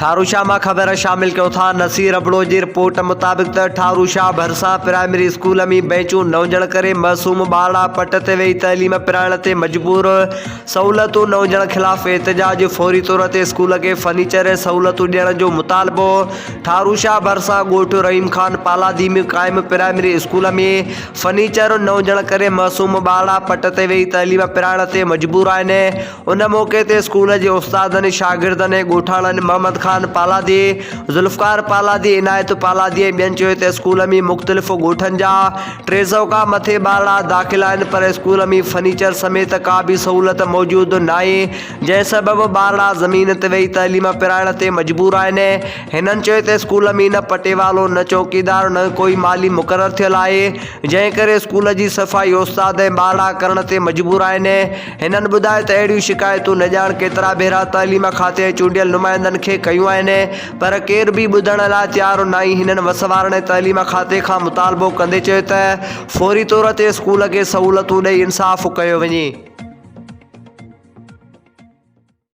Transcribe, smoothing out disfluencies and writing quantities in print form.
ٺاروشاه مان خبر شامل ڪيون ٿا نصير ابڙو جي رپورٽ مطابق ته ٺاروشاه ڀرسان پرائمري اسڪول ۾ بئنچون نه هجڻ ڪري معصوم ٻارڙا پٽ تي ويهي تعليم پرائڻ تي مجبور سهولتون نه هجڻ خلاف احتجاج فوري طور تي اسڪول کي فرنيچر ۽ سهولتون ڏيڻ جو مطالبو ٺاروشاه ڀرسان ڳوٺ رحيم خان پالادي ۾ قائم پرائمري اسڪول ۾ فرنيچر نه هجڻ ڪري معصوم ٻارڙا پٽ تي ويهي تعليم پرائڻ تي مجبور آهن ان موقعي تي اسڪول جي استادن، شاگردن ۽ ڳوٺاڻن محمد خان پالادي، ذوالفقار پالادي، عنايت پالادي ۽ ٻين چيو ته اسڪول ۾ مختلف ڳوٺن جا 300 کان مٿي ٻارڙا داخل آهن پر اسڪول ۾ فرنيچر سميت ڪا به سهولت موجود ناهي جنهن سبب ٻارڙا زمين تي ويهي تعليم پرائڻ تي مجبور آهن هنن چيو ته اسڪول ۾ نه پٽيوالو نه چوڪيدار نه ڪوئي مالي مقرر ٿيل آهي جنهن ڪري اسڪول جي صفائي استاد ۽ ٻارڙا ڪرڻ تي مجبور آهن هنن ٻڌايو ته اهڙيون شڪايتون نه ڄاڻ ڪيترا ڀيرا تعليم کاتي ۽ چونڊيل نمائندن کي ڪيون آهن پر ڪير به ٻڌڻ لاء تيار ناهي هنن وس وارن ۽ تعليم کاتي کان مطالبو ڪندي چيو ته فوري طور تي اسڪول کي سهولتون ڏئي انصاف ڪيو وڃي.